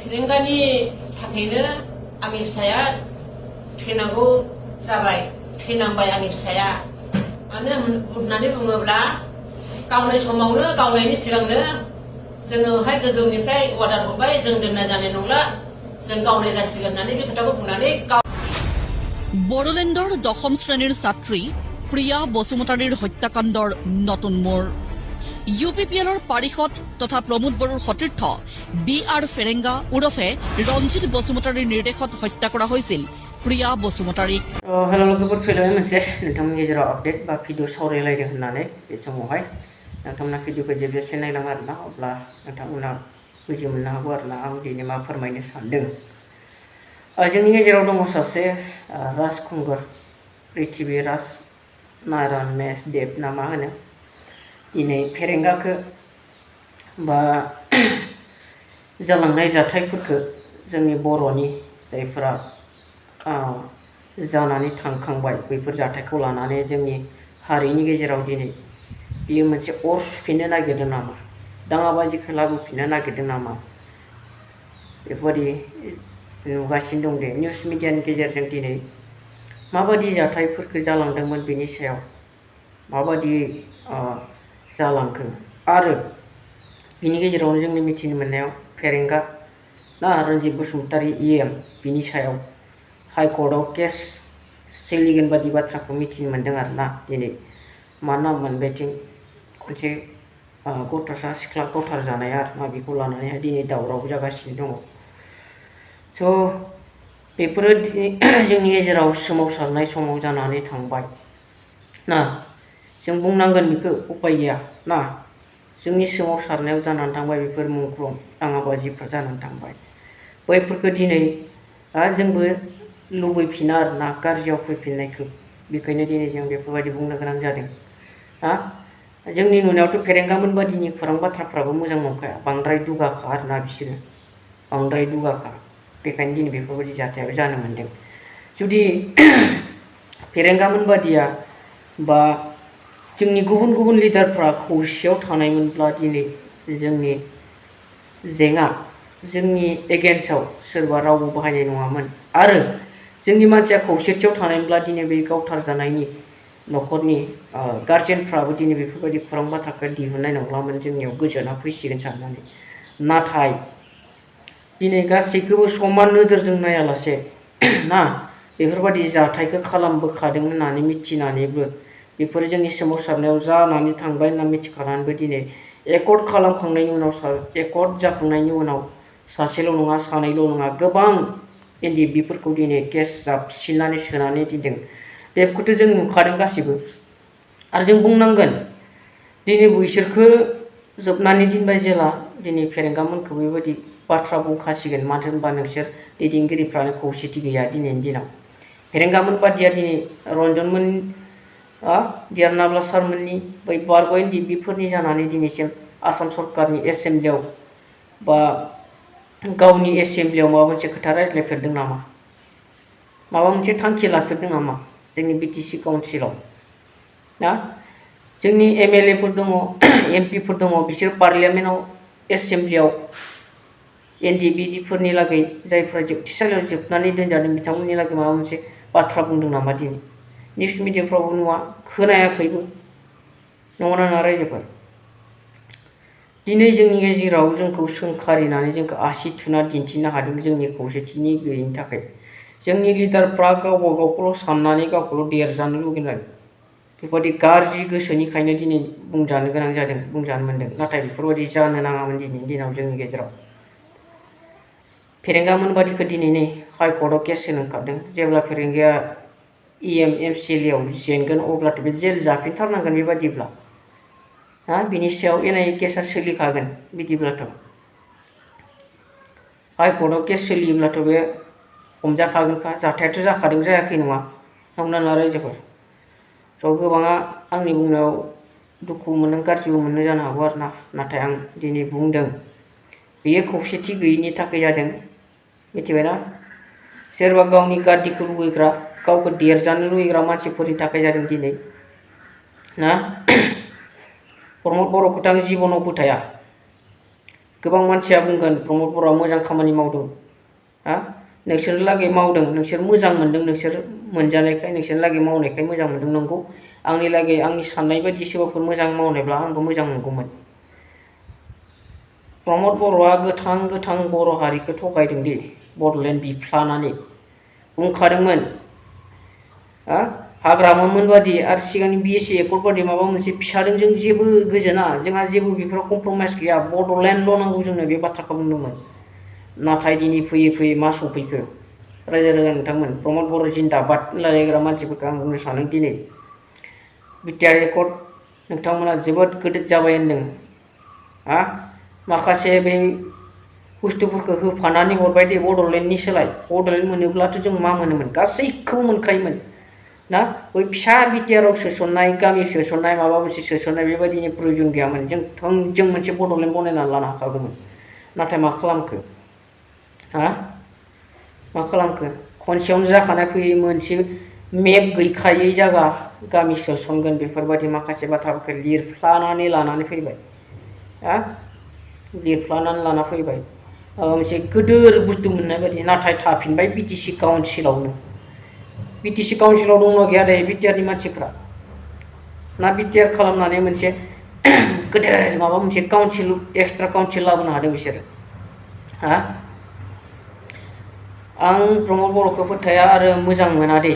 फेरेंगानि थाखायनो आंनि फिसाया थैनांगौ जाबाय थैनांबाय आंनि फिसाया मानो होननानै बुङोब्ला गावनाय समावनो गावनायनि सिगांनो जोङोहाय गोजौनिफ्राय अर्डार हरबाय जों दोननाय जानाय नंला जों गावनाय जासिगोन होननानै बे खोथाखौ बुंनानै বড়োলেণ্ডৰ 10ম শ্ৰেণীৰ ছাত্ৰী প্ৰিয়া বসুমতাৰীৰ হত্যাকাণ্ডৰ নতুন মোৰ UPPLৰ পাৰিষদ তথা প্ৰমোদ বড়োৰ সতীৰ্থ BR ফেৰেংগা ওৰফে ৰঞ্জিত বসুমতাৰীৰ নিৰ্দেশত হত্যা কৰা হৈছিল প্ৰিয়া বসুমতাৰীক। हेल' लोगोफोर फैलाय मोनसे नोंथांनि गेजेराव आपडेट बा भिडिअ सावरायलायदों होननानै बे समावहाय नोंथांमोना भिडिअखौ जोबजासे नायलां आरोना अब्ला नोंथांमोना बुजि मोननो हागौ आरोना आं दिनै मा फोरमायनो सानदों। जोंनि गेजेराव दङ सासे राजखुंगुर पृथ्वीराज नारायण मेसदेव ना मा होनो दिनै फेरेंगाखौ बा जालांनाय जाथायफोरखौ जोंनि बर'नि जायफोरा जानानै थांखांबाय बैफोर जाथायखौ लानानै जोंनि हारिनि गेजेराव दिनै बियो मोनसे अर सुफिननो नागिरदों नामा दाङाबाजिखौ लाबोफिननो नागिरदों नामा बेफोरबायदि नुगासिनो दं दे निउस मिडियानि गेजेरजों दिनै माबायदि जाथायफोरखौ जालांदोंमोन बेनि सायाव माबायदि जालांखो आरो बिनि गेजेरावनो जोंनि मिथिनो मोननायाव फेरेंगा ना रन्जित बसुमतारी EM बिनि सायाव हाइकर्टआव केस सोलिगोन बादि बाथ्राखौ मिथिनो मोन्दों आरोना दिनै मा नाममोन बेथिं खनसे गथ'सा सिख्ला गावथार जानाया आरोना बेखौ लानानैहाय दिनै दावराव जागासिनो दङ। स' बेफोरो जोंनि गेजेराव सोमावसारनाय समाव जानानै थांबाय ना जों बुंनांगोन बेखौ उपाय गैया ना जोंनि सोमावसारनायाव जानानै थांबाय बेफोर मुंख्लं दाङाबाजिफोर जानानै थांबाय बैफोरखौ दिनै जोंबो लुबैफिना आरोना गाज्रियाव फैफिननायखौ बेखायनो दिनै जों बेफोरबायदि बुंनो गोनां जादों। जोंनि नुनायावथ' फेरेंगामोन बादिनि खौरां बाथ्राफ्राबो मोजां नंखाया बांद्राय दुगाखा आरोना बिसोरो बांद्राय दुगाखा बेखायनो दिनै बेफोरबायदि जाथायाबो जानो मोन्दों। जुदि फेरेंगामोन बादिया बा जोंनि गुबुन गुबुन लिडारफ्रा खौसेयाव थानायमोनब्ला दिनै जोंनि जेंना जोंनि एगेन्स्टआव सोरबा रावबो बाहायनाय नङामोन आरो जोंनि मानसिया खौसेथियाव थानायमोनब्ला दिनै बे गावथार जानायनि न'खरनि गार्जेनफ्राबो दिनै बेफोरबायदि खौरां बाथ्राखौ दिहुननाय नंलामोन जोंनियाव गोजोना फैसिगोन साननानै नाथाय दिनै गासैखौबो समान नोजोरजों नायालासे ना बेफोरबायदि जाथायखौ खालामबोखादों होननानै मिथिनानैबो बेफोर जोंनि सोमावसारनायाव जानानै थांबाय होनना मिथिखानानैबो दिनै एकर्ड खालामखांनायनि उनाव एकर्ड जाखांनायनि उनाव सासेल' नङा सानैल' नङा गोबां NDBफोरखौ दिनै केस जाबसिननानै सोनानै दोनदों बेखौथ' जों नुखादों गासिबो आरो जों बुंनांगोन दिनै बैसोरखौ जोबनानै दोनबाय जेला दिनै फेरेंगामोनखौ बेबायदि बाथ्रा बुंखासिगोन मानो होनबा नोंसोर दैदेनगिरिफ्रानो खौसेथि गैया दिनैनि दिनाव फेरेंगामोन बादिया दिनै रन्जनमोन देरनाब्ला सारमोननि बै बारग' NDBफोरनि जानानै दिनैसिम आसाम सरकारनि एसेम्ब्लियाव बा गावनि एसेम्ब्लियाव माबा मोनसे खोथा रायज्लायफेरदों नामा माबा मोनसे थांखि लाफेरदों नामा जोंनि BTC काउन्सिलाव ना जोंनि MLAफोर दङ MPफोर दङ बिसोर पार्लियामेन्टआव एसेम्ब्लियाव NDBफोरनि लागै जायफ्रा जोबथेसालियाव जोबनानै दोनजादों बिथांमोननि लागै माबा मोनसे बाथ्रा बुंदों नामा दिनै निउस मिडियाफ्रावबो नुवा खोनायाखैबो नङा ना रायजोफोर दिनै जोंनि गेजेराव जोंखौ सोंखारिनानै जोंखौ आसि थुना दिन्थिनो हादों जोंनि खौसेथिनि गैयैनि थाखाय जोंनि लिडारफ्रा गावबा गावखौल' साननानै गावखौल' देरजानो लुगैनाय बेफोरबायदि गाज्रि गोसोनिखायनो दिनै बुंजानो गोनां जादों बुंजानो मोन्दों नाथाय बेफोरबायदि जानो नाङामोन दिनैनि दिनाव जोंनि गेजेराव फेरेंगामोन बादिखौ दिनै नै हाइकर्टआव केस होनो ओंखारदों जेब्ला फेरेंगाया EM MCLAयाव जेनगोन अब्लाथ' बे जेल जाफिनथारनांगोन बेबादिब्ला बिनि सायाव NIA केसा सोलिखागोन बिदिब्लाथ' हाइकर्टआव केस सोलियोब्लाथ' बे हमजाखागोनखा जाथायाथ' जाखादों जायाखै नङा नंगौना नङा रायजोफोर स' गोबाङा आंनि बुंनायाव दुखु मोनो गाज्रिबो मोनो जानो हागौ आरो ना, नाथाय आं दिनै बुंदों बेयो खौसेथि गैयिनि थाखाय जादों। मिथिबायना? सोरबा गावनि गाज्रिखौ लुबैग्रा, गावखौ देरजानो लुबैग्रा मानसिफोरनि थाखाय जादों दिनै ना। प्रमद बर'खौथ' आं जिबनाव फोथाया। गोबां मानसिया बुंगोन प्रमद बर'आ मोजां खामानि मावदों, नोंसोर लागै मावदों, नोंसोर मोजां मोनदों, नोंसोर मोनजानायखाय नोंसोर लागै मावनायखाय मोजां मोनदों। नंगौ, आंनि लागै आंनि साननाय बायदि सोरबाफोर मोजां मावनायब्ला आंबो मोजां मोनगौमोन। प्रमद बर'आ गोथां गोथां बर' हारिखौ थगायदों दि बड'लेण्ड बिफ्लानानै बुंखादोंमोन हाग्रामामोन बादि आरो सिगांनि BSC एकर्ड बादि माबा मोनसे फिसाजों जों जेबो गोजोना, जोंहा जेबो बेफोराव कमप्रमाइस गैया, बड'लेण्डल' नांगौ जोंनो, बे बाथ्राखौ बुंदोंमोन। नाथाय दिनै फैयै फैयै मा सफैखो? रायजो राजा नोंथांमोन, प्रमद बर' जिन्दाबाद होनलायलायग्रा मानसिफोरखौ आं बुंनो सानो दिनै बिटिआर एकर्ड नोंथांमोना जोबोद गोदोर जाबाय होनदों। माखासे बे बुस्थुफोरखौ होफानानै हरबाय दे बड'लेण्डनि सोलाय। बड'लेण्ड मोनोब्लाथ' जों मा मोनोमोन? गासैखौबो मोनखायोमोन ना। बै फिसा बिटिआरआव सोसननाय, गामि सोसननाय, माबा मोनसे सोसननाय बेबायदिनि प्रयजन गैयामोन। जों थोंजों मोनसे बड'लेण्ड बनायनानै लानो हाखागौमोन। नाथाय मा खालामखो? मा खालामखो? खनसेयावनो जाखानाय फैयै मोनसे मेप गैखायै जायगा गामि सोसनगोन बेफोरबायदि माखासे बाथ्राफोरखौ लिरफ्लानानै लानानै फैबाय। लिरफ्लानानै लाना फैबाय माबा मोनसे गोदोर बुस्थु मोननाय बायदि। नाथाय थाफिनबाय BTC काउन्सिलावनो। BTC काउन्सिलाव दंना गैया दे बिटिआरनि मानसिफ्रा? ना बिटिआर खालामनानै मोनसे गोदोर माबा मोनसे काउन्सिल, एक्सट्रा काउन्सिल लाबोनो हादों बिसोरो? आं प्रमद बर'खौ फोथाया आरो मोजां मोना दे।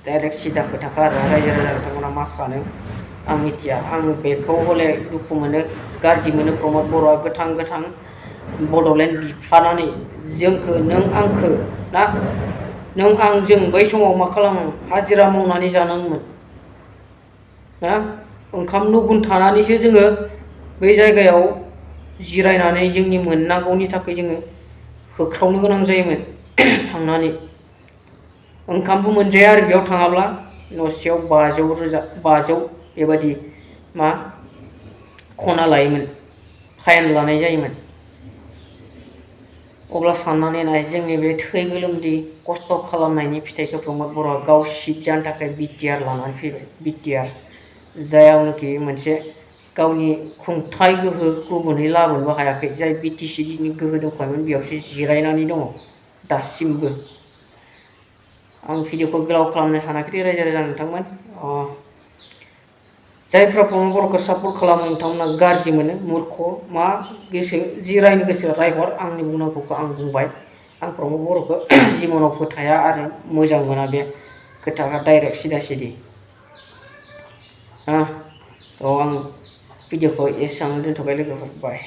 डाइरेक्ट सिदा खोथाखा आरो रायजो राजा नोंथांमोना मा सानो आं मिथिया। आं बेखौ हले दुखु मोनो, गाज्रि मोनो। प्रमद बर'आ गोथां गोथां बड'लेण्ड बिफ्लानानै जोंखौ, नों आंखौ ना, नों आं जों बै समाव मा खालामो? हाजिरा मावनानै जानाङोमोन ना। ओंखामनो गुन थानानैसो जोङो बै जायगायाव जिरायनानै जोंनि मोननांगौनि थाखाय जोङो होख्रावनो गोनां जायोमोन थांनानै। ओंखामबो मोनजाया आरो बेयाव थाङाब्ला न'सेयाव 500 बेबायदि मा खना लायोमोन, फाइन लानाय जायोमोन। अब्ला साननानै नाय, जोंनि बे थै गोलोमदै खस्थ' खालामनायनि फिथाइखौ प्रमद बर'आ गाव सिट जानो थाखाय बिटिआर लानानै फैबाय। बिटिआर जायावनोखि मोनसे गावनि खुंथाय गोहो गुबुनै लाबोनोबो हायाखै। जाय BTCनि गोहो दंखायोमोन बेयावसो जिरायनानै दङ दासिमबो। आं भिडिअखौ गोलाव खालामनो सानाखै रायजो राजा नोंथांमोन। जायफ्रा प्रमद बर'खौ सापर्ट खालामो नोंथांमोना गाज्रि मोनो, मूर्ख, मा गोसो जि रायनो गोसो रायहर। आंनि बुंनांगौखौ आं बुंबाय। आं प्रमद बर'खौ जिबनाव फोथाया आरो मोजां मोना, बे खोथाया डाइरेक्ट सिदा सिदि। आं भिडिअखौ एसेबां दोनथ'बाय लोगोफोर, बाय।